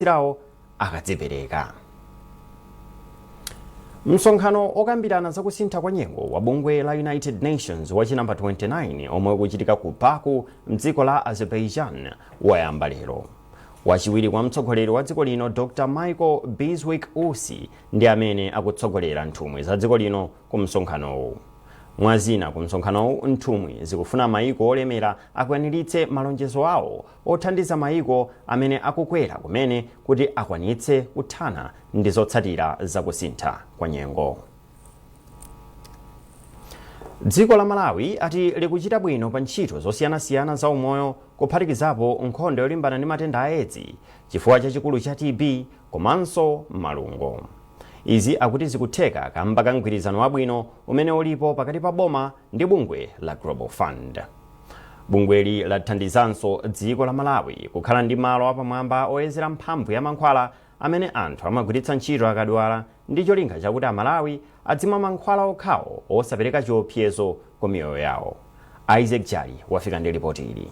Ophunzirawo akadzipereka. Msonkhano okambirana zakusintha kwa nyengo wa bungwe la United Nations wachinamba 29 omwe ukuchitika ku Baku mdziko la Azerbaijan wayamba lero. Wachiwiri kwa mtsogoleri wa dziko lino, Dr Michael Bizwick Usi, ndi amene akutsogolera nthumwi za dziko lino ku msonkhanowu. Mwazina, ku msonkhanowu nthumwi zikufuna mayiko olemera akwaniritse malonjezo awo othandiza mayiko amene akukwera kumene kuti akwanitse kuthana ndi zotsatira zakusintha kwa nyengo. Dziko la Malawi ati likuchita bwino pa ntchito zosiyanasiyana za umoyo, kuphatikizapo nkhondo yolimbana ndi matenda a Edzi, chifuwa chachikulu cha TB komanso malungo. Izi akuti zikutheka kamba ka mgwirizano wabwino umene ulipo pakati pa boma ndi bungwe la Global Fund. Bungweli lathandizanso dziko la Malawi kukhala ndi malo apamwamba oyezera mphamvu ya mankhwala amene anthu amagwiritsa ntchito akadwala, ndi cholinga chakuti Amalawi adzimwa mankhwala okhawo osapereka chiopsezo ku miyoyo yawo. Isaac Jali wafika ndi ripoti ili.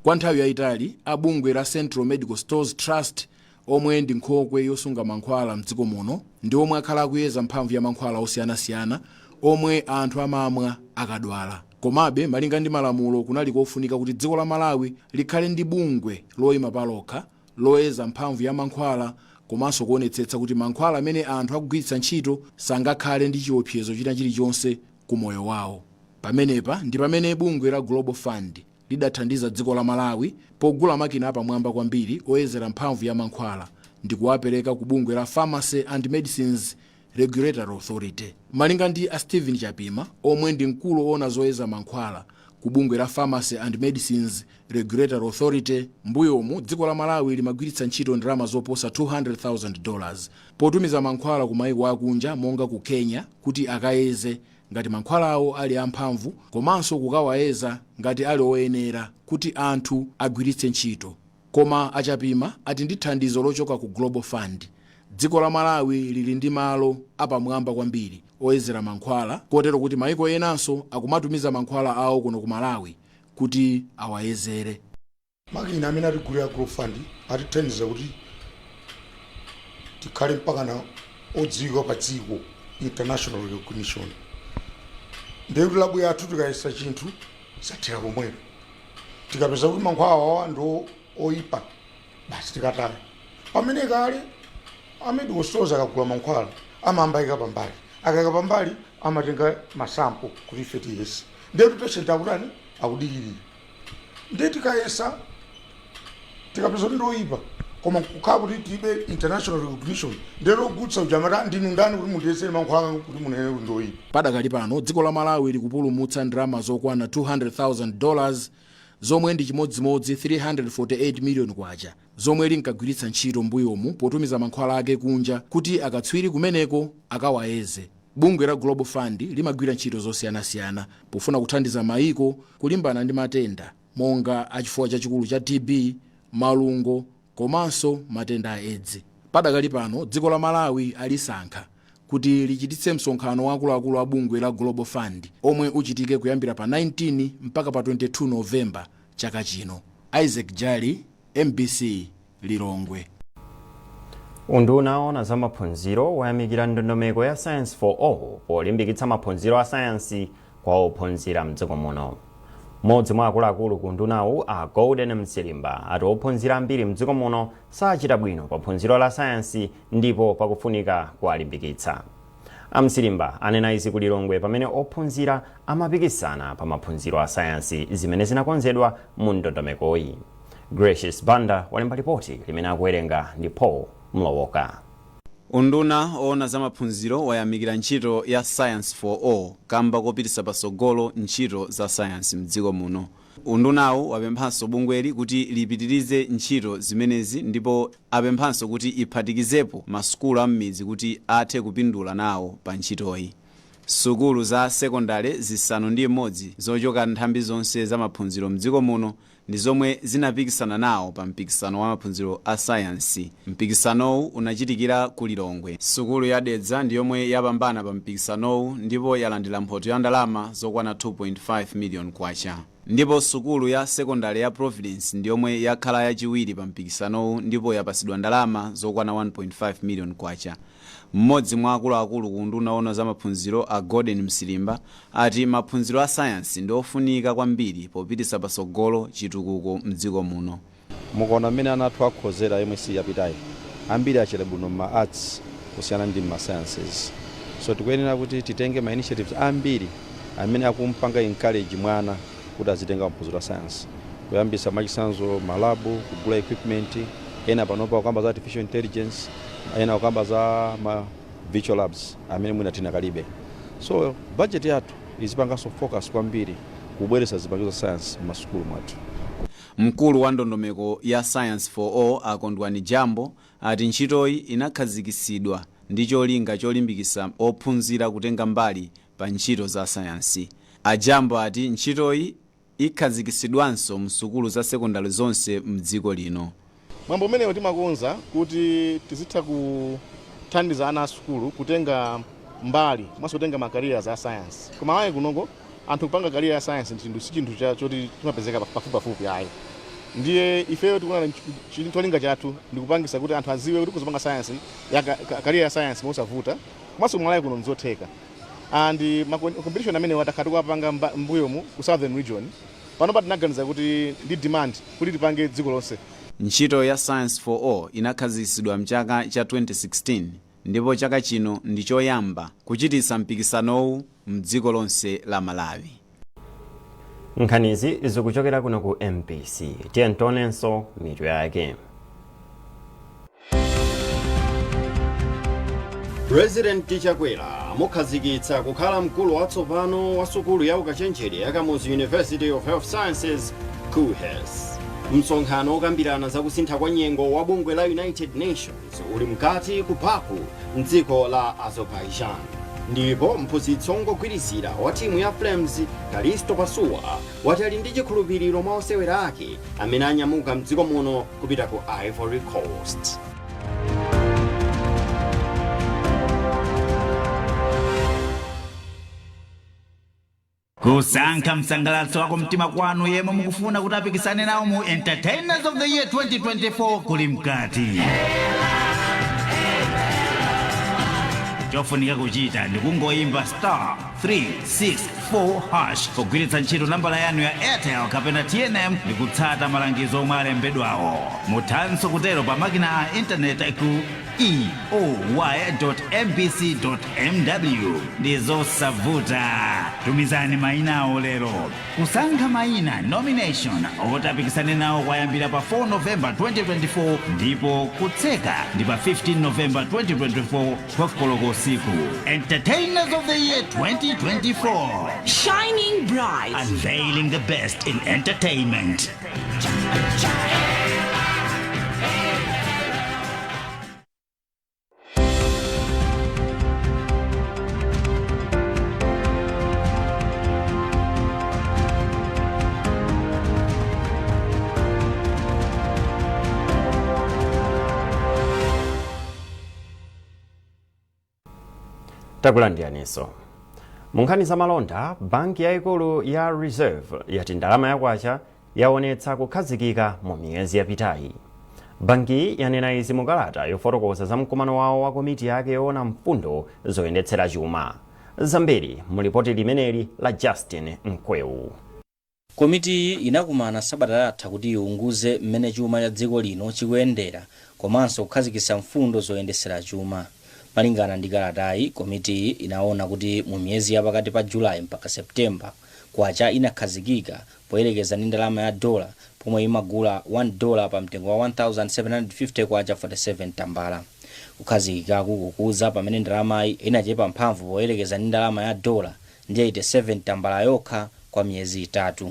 Kwa nthawi yayitali, a bungwe la Central Medical Stores Trust, omwe ndi nkhokwe yosunga mankhwala mdziko muno, ndi omwe akhala akuyeza mphamvu ya mankhwala osiyanasiyana omwe anthu amamwa akadwala. Komabe, malinga ndi malamulo, kunali kofunika kuti dziko la Malawi likhale ndi bungwe loyima palokha loyeza mphamvu ya mankhwala komanso kuonetsetsa kuti mankhwala amene anthu akugwiritsa ntchito sangakhale ndi chiopsezo china chilichonse ku moyo wawo. Pamenepa ndi pamene bungwe la Global Fund lidathandiza dziko la Malawi pogula makina apamwamba kwambiri oyezera mphamvu ya mankhwala ndi kuwapereka ku bungwe la Pharmacy and Medicines Regulatory Authority. Malinga ndi a Stephen Chapima, omwe ndi mkulu oona zoyeza mankhwala ku bungwe la Pharmacy and Medicines Regulatory Authority, mbuyomu dziko la Malawi limagwiritsa ntchito ndalama zoposa $200,000 potumiza mankhwala ku maiko akunja monga ku Kenya kuti akayeze ngati mankhwalawo ali amphamvu komanso kukawayeza ngati ali oyenera kuti anthu agwiritse ntchito. Koma aChapima ati ndi thandizo lochoka ku Global Fund, dziko la Malawi lili ndi malo apamwamba kwambiri oyezera mankhwala, kotero kuti maiko enanso akumatumiza mankhwala awo kuno ku Malawi kuti awayezere. Makina amene atigulira Global Fund atithandiza kuti tikhale mpakana odziwika pa dziko, international recognition. Ndiye kuti lab yathu tikayesa chinthu, zathera pomwepo. Tikapeza kuti mankhwala awawa ndi oyipa, basi, tikataya. Pamene kale a medical stores akagula mankhwala amayamba ayika pambali, akayika pambali amatenga ma sample kuti ife tiyese. Ndiye kuti patient akutani? Akudikirira. Ndiye tikayesa, tikapeza kuti ndoyipa, koma kukhala kuti tilibe international recognition, ndiye ogulitsa uja amati, "Ndinu ndani kuti mundiyesere mankhwala kuti munene kuti ndoyipa?" Padakali pano dziko la Malawi likupulumutsa ndalama zokwana $200,000, zomwe ndi chimodzimodzi 348 million kwacha, zomwe linkagwiritsa ntchito mbuyomu potumiza mankhwala ake kunja kuti akatswiri kumeneko akawayeze. Bungwe la Global Fund limagwira ntchito zosiyanasiyana pofuna kuthandiza mayiko kulimbana ndi matenda monga achifuwa chachikulu cha TB, malungo komanso matenda a Edzi. Padakali pano dziko la Malawi alisankha kuti lichititse msonkhano wa akuluakulu a bungwe la Global Fund omwe uchitike kuyambira pa 19 mpaka pa 22 Novemba chaka chino. Isaac Jali, MBC, Lilongwe. Unduna ona za maphunziro wayamikira ndondomeko ya Science for All polimbikitsa maphunziro a sayansi kwa ophunzira mdziko muno. Mmodzi mwa akuluakulu ku undunawu, a Golden Msilimba, ati ophunzira ambiri mdziko muno sachita bwino pa phunziro la sayansi ndipo pakufunika kuwalimbikitsa. Amsilimba anena izi ku Lilongwe pamene ophunzira amapikisana pa maphunziro a sayansi zimene zinakonzedwa mu ndondomekoyi. Gracious Banda walemba ripoti limene akuwerenga ndi Paul Mlowoka. Unduna oona za maphunziro wayamikira ntchito ya Science for All kamba kopititsa patsogolo ntchito za sayansi mdziko muno. Undunawu wapemphanso bungweli kuti lipitirize ntchito zimenezi ndipo apemphanso kuti iphatikizepo masukulu a m'midzi kuti athe kupindula nawo pa ntchitoyi. Sukulu za sekondale 6 zochoka nthambi zonse za maphunziro mdziko muno ndi zomwe zinapikisana nawo pa mpikisano wa maphunziro a sayansi. Mpikisanowu unachitikira ku Lilongwe. Sukulu ya Dedza ndi yomwe yapambana pa mpikisanowu ndipo yalandira mphotho ya ndalama zokwana 2.5 million kwacha. Ndipo sukulu ya sekondari ya Providence ndiyomwe yakhala yachiwiri pa mpikisanowu ndipo yapasidwa ndalama zokwana 1.5 million kwacha. Mmodzi mwa akuluakulu ku unduna owona za maphunziro, a Gordon Msilimba, ati maphunziro a sayansi ndi ofunika kwambiri popitisa patsogolo chitukuko mdziko muno. Mukaona mmene ana athu akhozera MSCE yapitayi, ambiri achita bwino ma arts kusiyana ndi ma sciences. So tikuyenera kuti titenge ma initiatives ambiri amene akumpanga encourage mwana kuti azitenga maphunziro a science, kuyambisa mwachitsanzo ma lab, kugula equipment. Ena panopa kukamba za artificial intelligence, ena kukamba za ma virtual labs amene mwina tina kalibe. So budget yathu izipanganso focus kwambiri kubweretsa zipangizo za science m'masukulu mwathu. Mkulu wa ndondomeko ya Science for All, Akondwani Jambo, ati ntchitoyi inakhazikitsidwa ndi cholinga cholimbikitsa ophunzira kutenga mbali pa ntchito za sayansi. Ajambo ati ntchitoyi ikhazikitsidwanso msukulu za sekondari zonse mdziko lino. Mwambo umenewu timakonza kuti tizitha kuthandiza ana a sukulu kutenga mbali komanso kutenga ma careers a science. Koma ayi, kunoko anthu kupanga career ya science ndi chinthu, si chinthu choti chimapezeka pafupipafupi ayi. Ndiye ifeyo tikuona cholinga chathu ndikupangisa kuti anthu aziwe kuti kuzipanga science ya career ya science mosavuta, komanso kumalawi kuno nzotheka. And ma competition amene watakhala tikuwapanga mbuyomu ku Southern Region, panopa tinaganiza kuti ndi demand kuti tipange dziko lonse. Ntchito ya Science for All inakhazikitsidwa mchaka cha 2016 ndipo chaka chino ndi choyamba kuchititsa mpikisanowu mdziko lonse la Malawi. Nkhanizi zikuchokera kuno ku MBC. Tiye tionenso mitu yake. President Chakwera amukhazikitsa kukhala mkulu watsopano wa sukulu ya ukachenjede ya Kamuzu University of Health Sciences, KUHeS. Msonkhano wokambirana zakusintha kwa nyengo wa bungwe la United Nations uli mkati ku Baku mdziko la Azerbaijan. Ndipo mphunzitsi wongogwirizira wa timu ya Flames, Kalisto Pasuwa, wati ali ndi chikhulupiriro mwa osewera ake amene anyamuka mdziko muno kupita ku Ivory Coast. Kusankha msangalatso wako mtima kwanu yemwe mukufuna kuti apikisane nawo mu Entertainers of the Year 2024 kuli mkati. Chofunika kuchita ndi kungoyimba *364# kugwiritsa ntchito nambala yanu ya Airtel kapena TNM ndi kutsata malangizo omwe alembedwawo. Muthanso kutero pa makina a intaneti ku eoy.mbc.mw. Ndi zosavuta. Tumizani mayina awo lero. Kusankha mayina, nomination, oti apikisane nawo kwayambira pa 4 November 2024 ndipo kutseka ndi pa 15 November 2024, 12 koloko usiku. Entertainers of the Year 2024. Shining bright. Unveiling the best in entertainment. Takulandiraninso. Mu nkhani za malonda, banki yayikulu ya Reserve yati ndalama yakwacha yaonetsa kukhazikika mu miyezi yapitayi. Banki yanena izi mu kalata yofotokoza za mkumano wawo wa komiti yake yoona mfundo zoyendetsera chuma. Zambiri mu lipoti limeneli la Justin Mkwewu. Komitiyi inakumana sabata latha kuti iunguze mmene chuma cha dziko lino chikuyendera komanso kukhazikitsa mfundo zoyendetsera chuma. Malingana ndi kalatayi, komitiyi inaona kuti mu miyezi ya pakati pa Julayi mpaka Septemba, kwacha inakhazikika poyerekeza ndi ndalama ya dola, pomwe imagula 1 dola pa mtengo wa 1750 kwacha 47 tambala. Kukhazikikaku kukuza pamene ndalamayi inachepa mphamvu poyerekeza ndi ndalama ya dola ndi 87 tambala yokha kwa miyezi 3.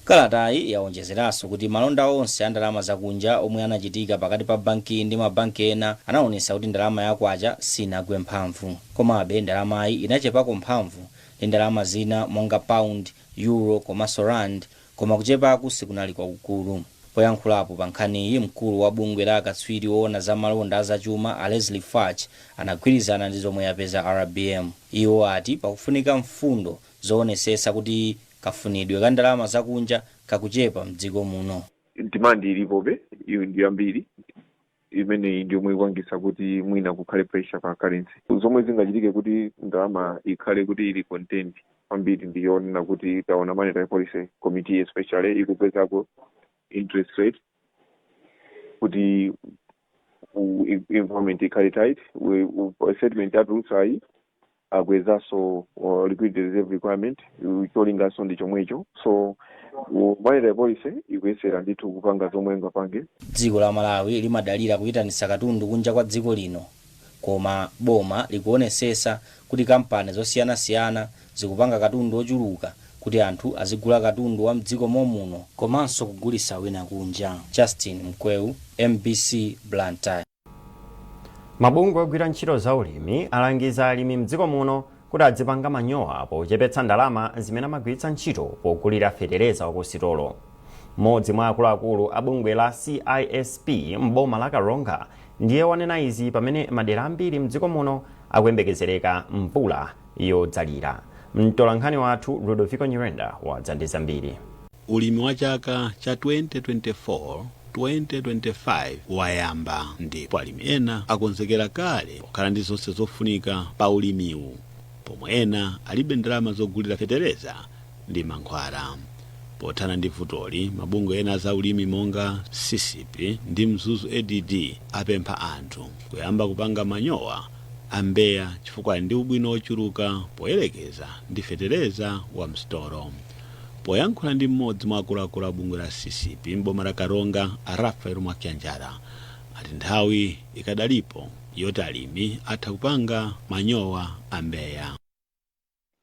Kalatayi yaonjezeranso kuti malonda onse a ndalama zakunja omwe anachitika pakati pa banki ndi mabanki ena anaonetsa kuti ndalama ya kwacha sinagwe mphamvu. Komabe ndalamayi inachepako mphamvu ndi ndalama zina monga pound, euro komanso rand, koma kuchepaku sikunali kwakukulu. Poyankhulapo pa nkhaniyi, mkulu wa bungwe la akatswiri woona za malonda azachuma, a Leslie Futch, anagwirizana ndi zomwe yapeza RBM. Iwo ati pakufunika mfundo zoonesesa kuti Kafunidwe ka ndalama zakunja kakuchepa mdziko muno. Demand ilipobe, iyo ndi yambiri imeneyi, ndi yomwe ikupangitsa kuti mwina kukhale pressure pa currency. Zomwe zingachitike kuti ndalama ikhale kuti ili contained kwambiri ndiyonena kuti taona Monetary Policy Committee especially ikupezako interest rate kuti environment ikhale tight. Statement yatulutsayi akwezanso liquidity reserve requirement, cholinganso ndi chomwecho. So monetary policy ikuyesera ndithu kupanga zomwe ingapange. Dziko la Malawi limadalira kuyitanitsa katundu kunja kwa dziko lino, koma boma likuonesesa kuti kampani zosiyanasiyana zikupanga katundu ochuluka kuti anthu azigula katundu wa mdziko momuno komanso kugulitsa wina kunja. Justin Mkweu, MBC, Blantyre. Mabungwe ogwira ntchito za ulimi alangiza alimi mdziko muno kuti adzipanga manyowa pochepetsa ndalama zimene amagwiritsa ntchito pogulira fetereza wakusitolo. Mmodzi mwa akuluakulu a bungwe la CISP m'boma la Karonga ndiye wanena izi pamene madera ambiri mdziko muno akuyembekezereka mvula yodzalira. Mtolankhani wathu Ludovico Nyirenda wadza ndi zambiri. Ulimi wa chaka cha 2024 2025 wayamba ndipo alimi ena akonzekera kale pokhala ndi zonse zofunika pa ulimiwu, pomwe ena alibe ndalama zogulira fetereza ndi mankhwala. Pothana ndi vutoli, mabungwe ena za ulimi monga CCP ndi Mzuzu ADD apempha anthu kuyamba kupanga manyowa ambeya chifukwa ali ndi ubwino ochuluka poyerekeza ndi fetereza wa msitolo. Poyankhula ndi mmodzi mwa akuluakulu a bungwe la CCP m'boma la Karonga, a Rafael Mwakyanjara, ati nthawi ikadalipo yoti alimi atha kupanga manyowa ambeya.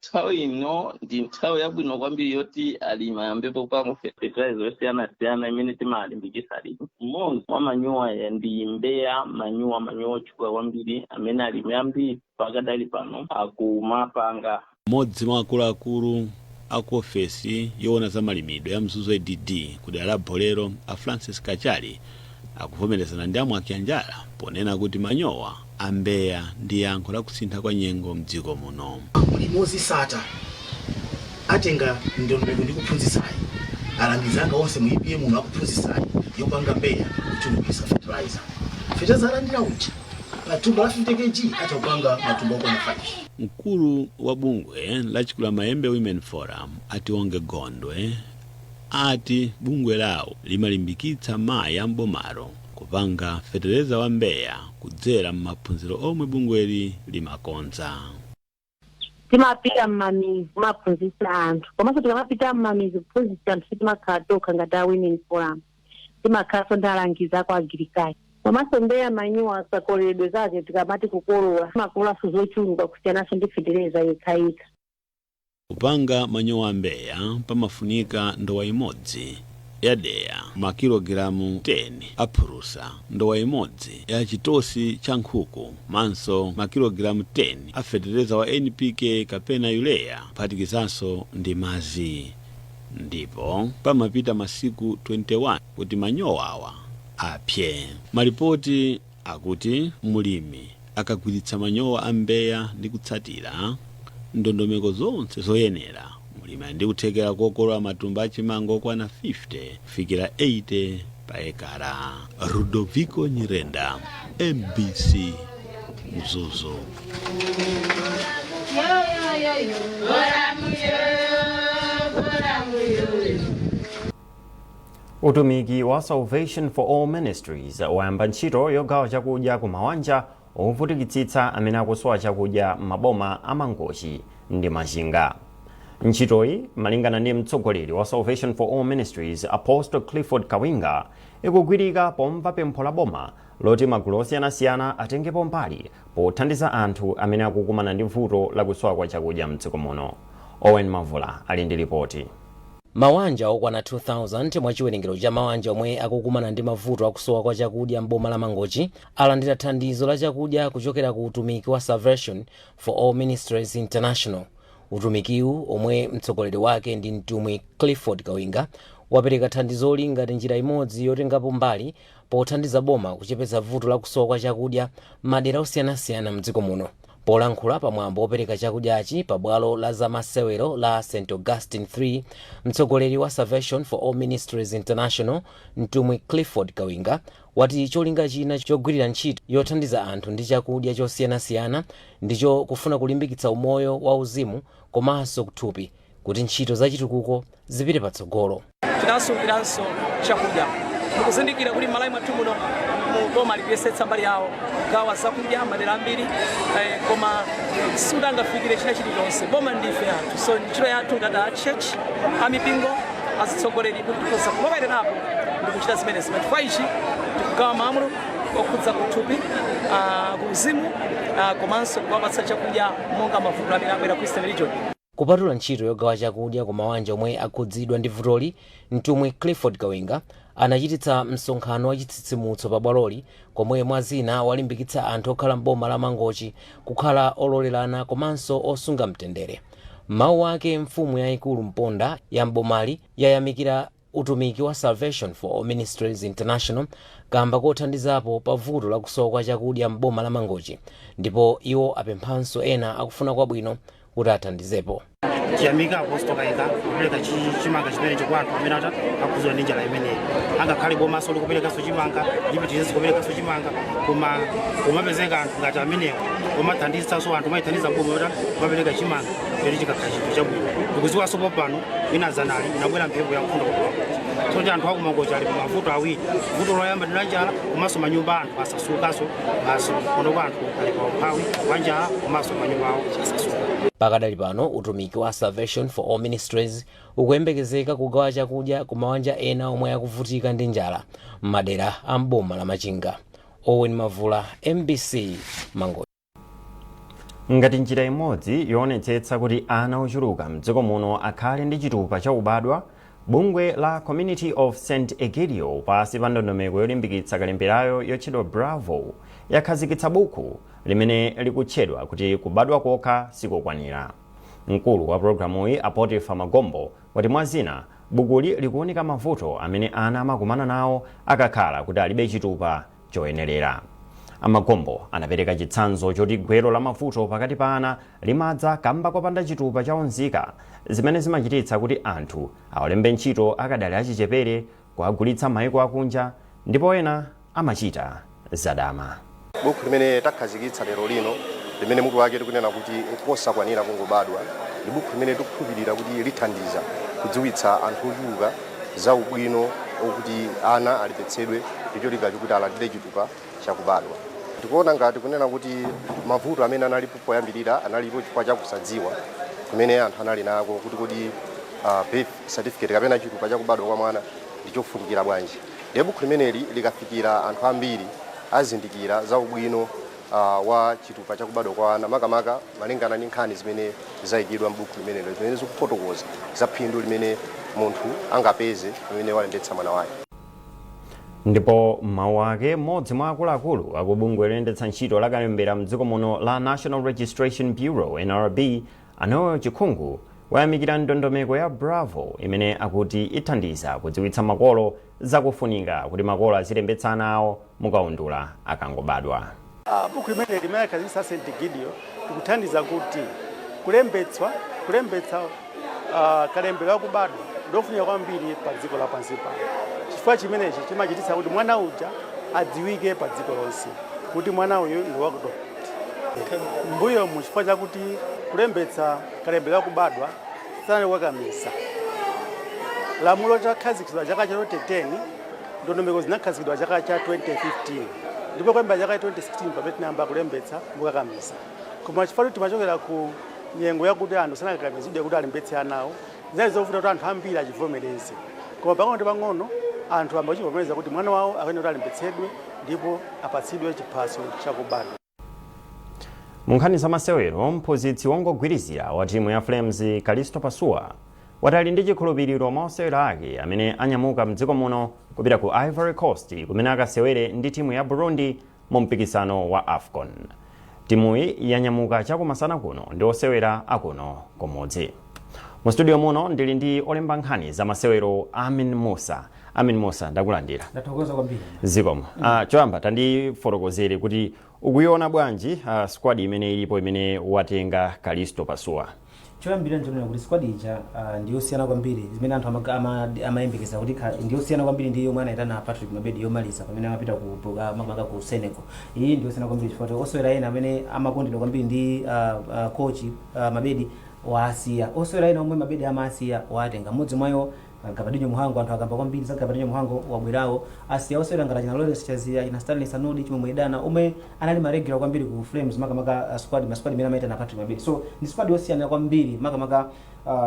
Nthawi ino ndi nthawi yabwino kwambiri yoti alimi ayambepo kupanga fertilizer yosiyanasiyana imene timalimbikisa alimi. Mmodzi mwa manyowa ya ndi mbeya manyowa, manyowa otchuka kwambiri amene alimi ambiri pakadali pano akumapanga. Mmodzi mwa akuluakulu aku ofesi yoona za malimidwe ya Mzuzu ADD ku dera la Bolero, a Francis Kachali, akuvomerezana ndi a Mwakyanjala ponena kuti manyowa ambeya ndi yankho la kusintha kwa nyengo mdziko muno. Mulimi wozisata atenga ndondomeko ndi kuphunzisayi, alangizi anga onse mu EPA muno akuphunzisayi yopanga mbeya kuchulukisa fertilizer. Fertilizer alandira uja pa thumba la 50 kg atha kupanga matumba okwana 5. Mkulu wa bungwe la Chikulamayembe Women Forum, Ationge Gondwe, ati bungwe lawo limalimbikitsa mayi ambomalo kupanga fetereza wa mbeya kudzera m'maphunziro omwe bungweli limakonza. Timapita mmamizi kumaphunzitsa anthu, komanso tikamapita mmamizi kuphunzitsa anthu sitimakhala tokha ngati a Women Forum, timakhalanso ndi alangizi ako agriculture. Komanso mbeya manyowa asakoleredwe zake, tikamati kukolola timakololanso zochuluka kusiyananso ndi fetereza yekhayekha. Kupanga manyowa ambeya pamafunika ndowa imodzi ya deya, makilogalamu 10 a phulusa, ndowa imodzi ya chitosi cha nkhuku, manso makilogalamu 10 a fetereza wa NPK kapena urea, kuphatikizanso ndi madzi, ndipo pamapita masiku 21 kuti manyowawa apye. Malipoti akuti mulimi akagwiritsa manyowa a mbeya ndi kutsatira ndondomeko zonse zoyenera, mulimi ali ndi kuthekera kokolola matumba achimanga okwana 50 kufikira 80 pa ekala. Ludovico Nyirenda, MBC, Mzuzu. Utumiki wa Salvation for All Ministries wayamba ntchito yogawa chakudya ku mawanja ovutikitsitsa amene akusowa chakudya m'maboma a Mangochi ndi Machinga. Ntchitoyi, malingana ndi mtsogoleri wa Salvation for All Ministries, Apostle Clifford Kawinga, ikugwirika pomva pempho la boma loti magulu osiyanasiyana atengepo mbali pothandiza anthu amene akukumana ndi vuto lakusowa kwa chakudya mdziko muno. Owen Mavula ali ndi ripoti. Mawanja okwana 2000 mwa chiwerengero cha mawanja omwe akukumana ndi mavuto akusowa kwa chakudya m'boma la Mangochi alandira thandizo la chakudya kuchokera ku utumiki wa Salvation for All Ministries International. Utumikiwu, omwe mtsogoleri wake ndi mtumwi Clifford Kawinga, wapereka thandizoli ngati njira imodzi yotengapo mbali pothandiza boma kuchepetsa vuto la kusowa kwa chakudya m'madera osiyanasiyana mdziko muno. Polankhula pamwambo wopereka chakudyachi pa bwalo la zamasewero la St Augustine 3, mtsogoleri wa Salvation for All Ministries International, Mtumwi Clifford Kawinga, wati cholinga china chogwirira ntchito yothandiza anthu ndi chakudya chosiyanasiyana ndicho kufuna kulimbikitsa umoyo wa uzimu komanso kuthupi kuti ntchito zachitukuko zipite patsogolo. Tinasungiranso chakudya, mukuzindikira kuti Malawi mwathu muno boma likuyesetsa mbali yawo kugawa zakudya madera ambiri, koma sikungafikire china chilichonse. Boma ndife anthu, so ntchito yathu ngati a church, amipingo, azitsogoleri, kuti tikhoza kulowererapo ndi kuchita zimenezi. Chifukwa ichi tikugawa malamulo okhudza kuthupi, kuuzimu, komanso kuwapatsa chakudya monga mavuto amene abwera ku Eastern Region. Kupatula ntchito yogawa chakudya ku mawanja omwe akhudzidwa ndi vutoli, Mtumwi Clifford Kawinga anachititsa msonkhano wa chitsitsimutso pa bwaloli, komwe mwa zina walimbikitsa anthu okhala m'boma la Mangochi kukhala ololerana komanso osunga mtendere. Mawu ake, mfumu yayikulu Mponda ya mbomali yayamikira utumiki wa Salvation for All Ministries International kamba kothandizapo pa vuto lakusowa kwa chakudya m'boma la Mangochi, ndipo iwo apemphanso ena akufuna kwabwino kuti athandizepo. Tiyamika Apostle Kawinga kupereka chimanga chimenechi kwa anthu amene akhudzidwa ndi njala imeneyi. Angakhale bomaso likuperekanso chimanga, lipitirizenso kuperekanso chimanga, koma kumapezeka anthu ngati amenewa omathandizanso anthu, umayithandiza boma kuti kumapereka chimanga lero, chikakhala chinthu chabwino. Tikudziwanso popano ina zanali inabwera mphepo ya mkuntho kumangochi, so anthu akumangochi ali pamavuto awiri. Vuto loyamba ndi la njala, komanso manyumba anthu asasukanso basi. Kuno kwa anthu ali pa umphawi wa njala komanso manyumba awo asasuka. Pakadali pano, utumiki wa Salvation for All Ministries ukuyembekezeka kugawa chakudya ku mawanja ena omwe akuvutika ndi njala m'madera a mboma la Machinga. Owen Mavula, MBC, Mangochi. Ngati njira imodzi yoonetsetsa kuti ana ochuluka mdziko muno akhale ndi chitupa cha ubadwa, bungwe la Community of St Egidio pasi pa ndondomeko yolimbikitsa kalemberayo yotchedwa Bravo yakhazikitsa buku limene likutchedwa kuti Kubadwa Kokha Sikokwanira. Mkulu wa pulogalamuyi, a Potifa Magombo, wati mwa zina bukuli likuunika mavuto amene ana amakumana nawo akakhala kuti alibe chitupa choyenerera. Amagombo anapereka chitsanzo choti gwero la mavuto pakati pa ana limadza kamba kopanda chitupa cha unzika, zimene zimachititsa kuti anthu awalembe ntchito akadali achichepere, kuagulitsa maiko akunja, ndipo ena amachita zadama. Buku limene takhazikitsa lero lino, limene mutu wake tikunena kuti Nkosakwanira Kungobadwa, ndi buku limene tikukhulupirira kuti lithandiza kudziwitsa anthu ochuluka za ubwino okuti ana alembetsedwe ndi cholinga chokuti alandire chitupa chakubadwa. Tikuona ngati kunena kuti mavuto amene analipo poyambirira analipo chifukwa chakusadziwa kumene anthu anali nako kuti kodi birth certificate kapena chitupa chakubadwa kwa mwana ndi chofunikira bwanji. Ndiye buku limeneli likafikira anthu ambiri, azindikira za ubwino wa chitupa chakubadwa kwa ana, makamaka malingana ndi nkhani zimene zayikidwa m'buku limenelo, zimene zikufotokoza za phindu limene munthu angapeze pamene walembetsa mwana wake. Ndipo mawu ake, mmodzi mwa akuluakulu akubungwe loyendetsa ntchito la kalembera mdziko muno la National Registration Bureau, NRB, Anoyo Chikhungu, wayamikira ndondomeko ya Bravo imene akuti ithandiza kudziwitsa makolo zakufunika kuti makolo azilembetsa ana awo mukaundula akangobadwa. Buku limene limene akhazikitsa St Gideon tikuthandiza kuti kulembetsa kalembera wakubadwa ndofunika kwambiri pa dziko lapansi pano, chifukwa chimenechi chimachititsa kuti mwana uja adziwike pa dziko lonse kuti mwana uyu ndi wakuti. Mbuyo mu, chifukwa chakuti kulembetsa kalembera wakubadwa sanali kukakamisa, lamulo litakhazikitsidwa chaka cha 2010, ndondomeko zinakhazikitsidwa chaka cha 2015, ndipo kuyambira chaka cha 2016 pamene tinayamba kulembetsa mukakamisa. Koma chifukwa kuti timachokera ku nyengo yakuti anthu sanakakamizidwe kuti alembetse anawo, zinali zovuta kuti anthu ambiri achivomereze. Koma pang'ono ndi pang'ono anthu ayamba kuchivomereza kuti mwana wawo akuyenera kuti alembetsedwe ndipo apatsidwe chiphaso chakubadwa. Mu nkhani za masewero, mphunzitsi wongogwirizira wa timu ya Flames, Kalisto Pasuwa, wati ali ndi chikhulupiriro mwa osewera ake amene anyamuka mdziko muno kupita ku Ivory Coast kumene akasewere ndi timu ya Burundi mu mpikisano wa AFCON. Timuyi yanyamuka chakumasana kuno ndi osewera akuno kumudzi. Mu studio muno ndili ndi olemba nkhani za masewero, Amin Musa. Amin Musa, ndakulandira. Ndathokoza kwambiri. Zikomo. Choyamba tandifotokozere kuti ukuiona bwanji squad imene ilipo imene watenga Kalisto Pasuwa? Choyambirira nchonena kuti squad ija ndiyosiyana kwambiri zimene anthu amayembekeza kuti ndiyosiyana kwambiri ndi yomwe anayitana Patrick Mabedi yomaliza pamene amapita makamaka ku Senegal. Iyi ndiyosiyana kwambiri chifukwa osewera ena amene amakondedwa kwambiri ndi coach Mabedi waasiya, osewera ena omwe Mabedi amasiya watenga. Mmodzi mwayo Gabadinho Muhango. Anthu akamba kwambiri za Gabadinho Muhango, wabwerawo. Asiya osewera ngati achina Lawrence Chaziya, achina Stanley Sanudi, Chimwemwe Idana, omwe anali ma regular kwambiri ku Flames, makamaka squad ma squad imene amaitana Patrick Mabedi. So ndi squad yosiyana kwambiri makamaka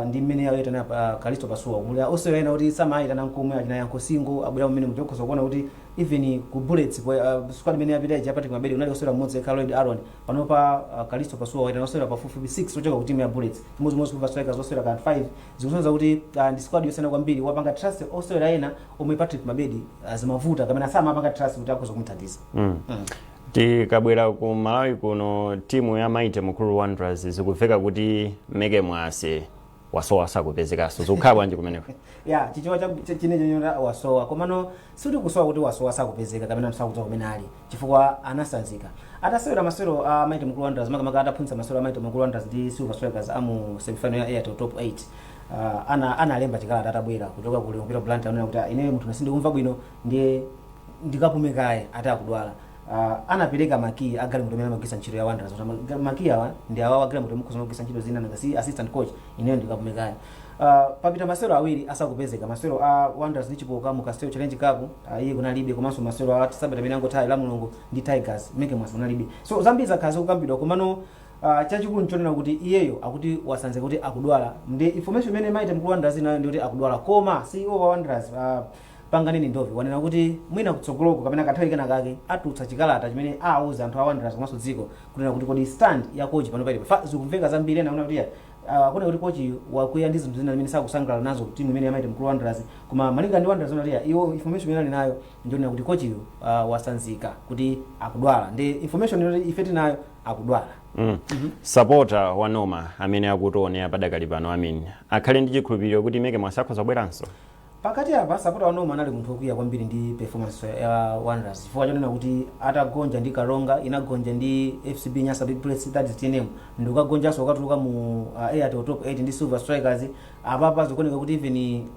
ndi mmene ayoitana Kalisto Pasuwa. Muli osewera ena kuti samayitana nkomwe, achina Yankho Singo abwera mmene mutokhoza kuona kuti even ku Bullets squad imene yapita ija Patrick Mabedi unali osewera mmodzi yekha, Lloyd Aaron. Panopa Kalisto Pasuwa waitana osewera pafupifupi 6 ochoka ku timu ya Bullets, chimodzimodzi Silver Strikers osewera kan 5. Zikusonyeza kuti ndi squad yosiyana kwambiri. Wapanga trust osewera ena omwe Patrick Mabedi zimavuta kapena samapanga trust kuti akhoza kumuthandiza. Tikabwera ku Malawi kuno, timu ya Mighty Mukuru Wanderers, zikuveka kuti Meke Mwase wasowa, sakupezekanso. Zikukhala bwanji kumeneko? Ya, chichewa chine chenyota wasowa, komano sikuti kusowa kuti wasowa sakupezeka kapena sakudziwa kumene ali, chifukwa anasanzika atasewera masewero a Mighty Mukuru Wanderers, makamaka ataphunzitsa masewero a Mighty Mukuru Wanderers ndi Silver Strikers amu semifinal ya Airtel Top 8. Analemba chikalata atabwera kuchoka ku Lilongwe Blantyre, anena kuti, "Ah, ineyo munthu sindikumva bwino, ndiye ndikapume kaye," ati akudwala. Anapereka makiyi a galimoto imene amagwiritsa ntchito ya Wanderers, kuti makiyi awa ndi awawa a galimoto, mukhoza kugwiritsa ntchito zina, nanga si assistant coach, ineyo ndikapume kaye. Papita masewero awiri asakupezeka, masewero a Wanderers ndi Chipoka mu Castel Challenge Cup, iye kunalibe, komanso masewero a sabata imene angothawa la Mulungu ndi Tigers, Meke Mwase kunalibe. So zambiri zakhala zikukambidwa, komano chachikulu nchonena kuti iyeyo akuti wasanzika kuti akudwala. Ndi information imene Mighty Mukuru Wanderers inayo ndi kuti akudwala, koma CEO wa Wanderers, Panganeni Ndovi, wanena kuti mwina kutsogoloko kapena kanthawi kena kake atulutsa chikalata chimene awuza anthu a Wanderers komanso dziko kunena kuti kodi stand ya coach pano palipo fa zikumveka zambiri. Ena kunena kuti kuna kuti coach wakwiya ndi zinthu zina zimene sakusangalala nazo timu imene ya Mighty Mukuru Wanderers, koma malinga ndi Wanderers onati iwo information imene ali nayo ndionena kuti coach wasanzika kuti akudwala. Ndi information yoti ife tinayo, akudwala. Supporter wa Noma amene akutionera padakali pano, Amin, akhale ndi chikhulupiriro kuti Meke Mwase akhoza kubweranso? Pakati apa supporter wa Noma anali munthu wokwiya kwambiri ndi performance ya Wanderers, chifukwa chonena kuti atagonja ndi Karonga, inagonja ndi FCB Nyasa Big Bullets, that is TNM, ndikukagonjanso ukatuluka mu Airtel Top 8 ndi Silver Strikers. Apapa zikuoneka kuti even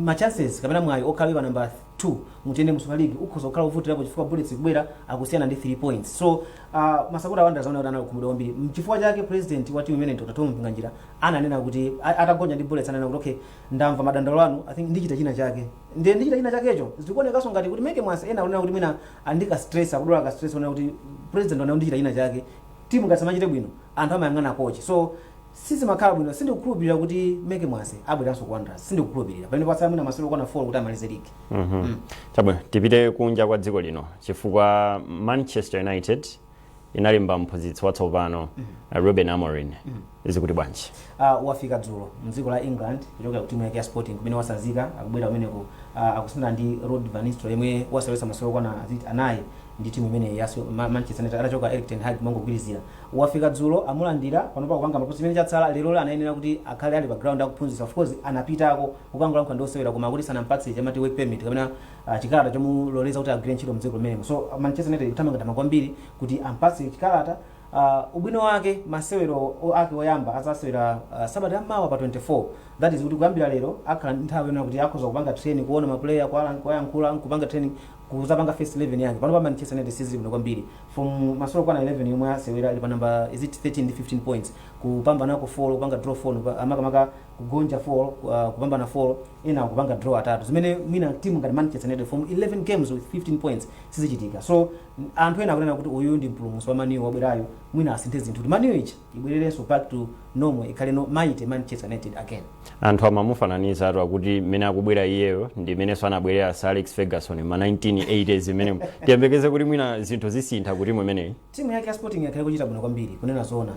ma chances kapena mwayi okhala pa number 2 mu TNM Super League ukhoza kukhala ovutirapo, chifukwa Bullets kubwera akusiyana ndi 3 points. So masapota a Wanderers aona kuti anakhumudwa kwambiri. Mchifukwa chake president wa timu imene, Dr. Tom Mpinganjira, ananena kuti atagonja ndi Bullets ananena kuti, "Okay, ndamva madandaulo anu, I think ndichita china chake." Ndiye ndichita china chakecho zikuonekanso ngati kuti Meke Mwase, ena akunena kuti mwina andika stress, akudwala ka stress, onena kuti president wanena kuti ndichita china chake. Timu ngati samachite bwino, anthu amayang'ana coach, so sizimakhala bwino. Sindikukhulupirira kuti Meke Mwase abweranso ku Wanderers, sindikukhulupirira pamene patsala mwina masewero okwana 4 kuti amalize league. Chabwino, tipite kunja kwa dziko lino, chifukwa Manchester United inalemba mphunzitsi watsopano, Ruben Amorim. Zikuti bwanji? Wafika dzulo mdziko la England kuchokera ku timu yake ya Sporting kumene wasanzika. Akubwera kumeneko akusintha ndi Ruud van Nistelrooy yemwe wasewetsa masewero okwana aziti anayi ndi timu imene ya Manchester United atachoka Erik ten Hag mongogwirizira. Wafika dzulo, amulandira. Panopa kupanga maposi imene chatsala. Lero anayenera kuti akhale ali pa ground akuphunzitsa. Of course anapitako kukangolankhula ndi osewera, koma akuti sanampatse chamati work permit kapena chikalata chomuloleza kuti agwire ntchito mdziko limenemo. So Manchester United ikuthamangatama kwambiri kuti ampatse chikalata. Ubwino wake masewero ake oyamba azasewera sabata yammawa pa 24. That is kuti kuyambira lero akhala ndi nthawi yonena kuti akhoza kupanga training, kuona ma player, kuwayankhula, kupanga training, kuzapanga first 11 yake. Pano pa Manchester United sizili bwino kwambiri. From masewero okwana 11 yomwe asewera, ili pa number, is it 13, ndi 15 points, kupambanako 4, kupanga draw 4, makamaka kugonja 4, kupambana 4, ena kupanga draw atatu, zimene mwina timu ngati Manchester United from 11 games with 15 points sizichitika. So anthu ena akunena kuti uyu ndi mpulumutsi wa Man U wabwerayo, mwina asinthe zinthu kuti Man U ija ibwererenso back to normal, ikhale no mighty Manchester United again. Anthu amamufananiza atu, akuti mmene akubwera iyeyo ndi mmenenso anabwerera Sir Alex Ferguson ma 1980s imene. Tiyembekeze kuti mwina zinthu zisintha ku timu imeneyi. Timu yake ya Sporting yakhale kuchita bwino kwambiri. Kunena zoona,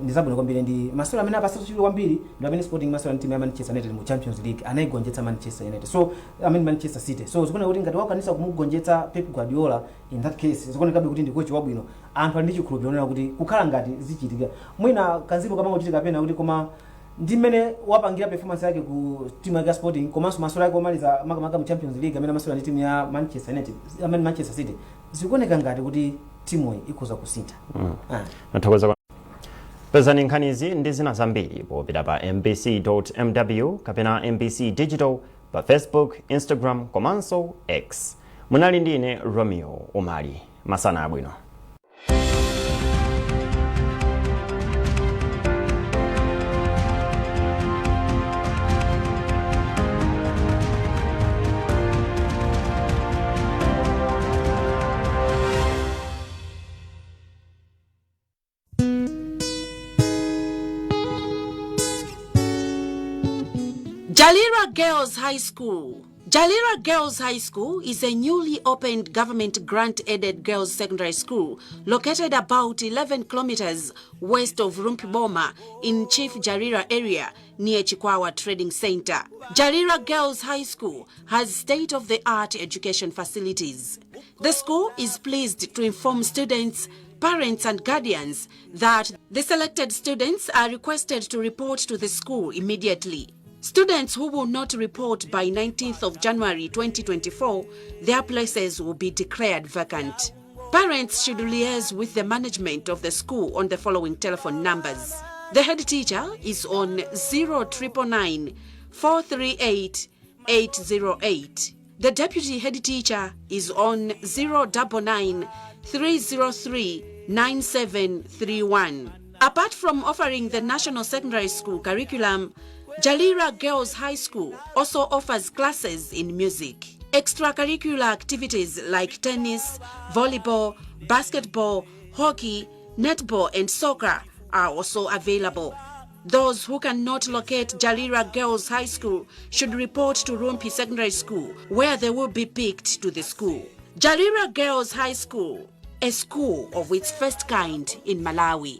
ndi zabwino kwambiri. Ndi masewero amene apasa chidwi kwambiri ndi amene Sporting masewero ndi timu ya Manchester United mu Champions League, anayigonjetsa Manchester United, so I mean Manchester City. So zikuoneka kuti ngati wakwanisa kumugonjetsa Pep Guardiola, in that case zikuonekabe kuti ndi coach wabwino. Anthu ali ndi chikhulupiriro kuti kukhala ngati zichitika mwina kanzimu kamangochitika pena kuti, koma Ndi mmene wapangira performance yake ku timu yake ya Sporting, komanso masewero ake omaliza, makamaka mu Champions League amene amasewera ndi timu ya Manchester United, amene Manchester City, zikuoneka ngati kuti timuyi ikhoza kusintha. Ah. Nathokoza. Pezani nkhanizi ndi zina zambiri popita pa mbc.mw kapena MBC Digital pa Facebook, Instagram komanso X. Munali ndine Romeo Umali. Masana abwino. Jalira Girls High School. Jalira Girls High School is a newly opened government grant aided girls secondary school located about 11 kilometers west of Rumphi Boma in Chief Jalira area near Chikwawa Trading Center. Jalira Girls High School has state of the art education facilities. The school is pleased to inform students, parents and guardians that the selected students are requested to report to the school immediately. Students who will not report by 19th of January 2024, their places will be declared vacant. Parents should liaise with the management of the school on the following telephone numbers. The head teacher is on 0999 438 808. The deputy head teacher is on 099 303 9731. Apart from offering the National Secondary School curriculum, Jalira Girls High School also offers classes in music. Extracurricular activities like tennis, volleyball, basketball, hockey, netball, and soccer are also available. Those who cannot locate Jalira Girls High School should report to Rumphi Secondary School, where they will be picked to the school. Jalira Girls High School, a school of its first kind in Malawi.